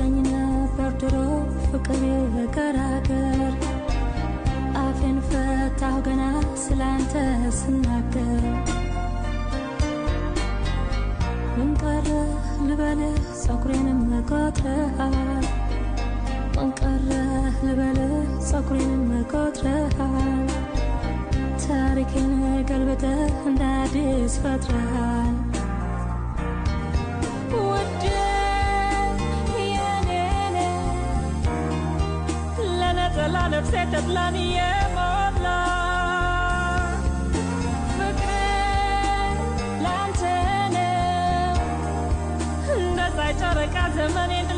ይመስለኝ ነበር ድሮ ፍቅር የገራገር፣ አፌን ፈታሁ ገና ስላንተ ስናገር። ምን ቀረህ ልበልህ ፀጉሬንም ቆጥረሃል፣ ምን ቀረህ ልበልህ ፀጉሬንም ቆጥረሃል፣ ታሪኬን ገልብጠህ እንደ አዲስ ፈጥረሃል። ውዴ የኔ ነህ፣ ለነጠላ ነፍሴ ተድላን የሞላ። ፍቅሬ ላንተ ነው፣ እንደ ፀሐይ ጨረቃ ዘመኔን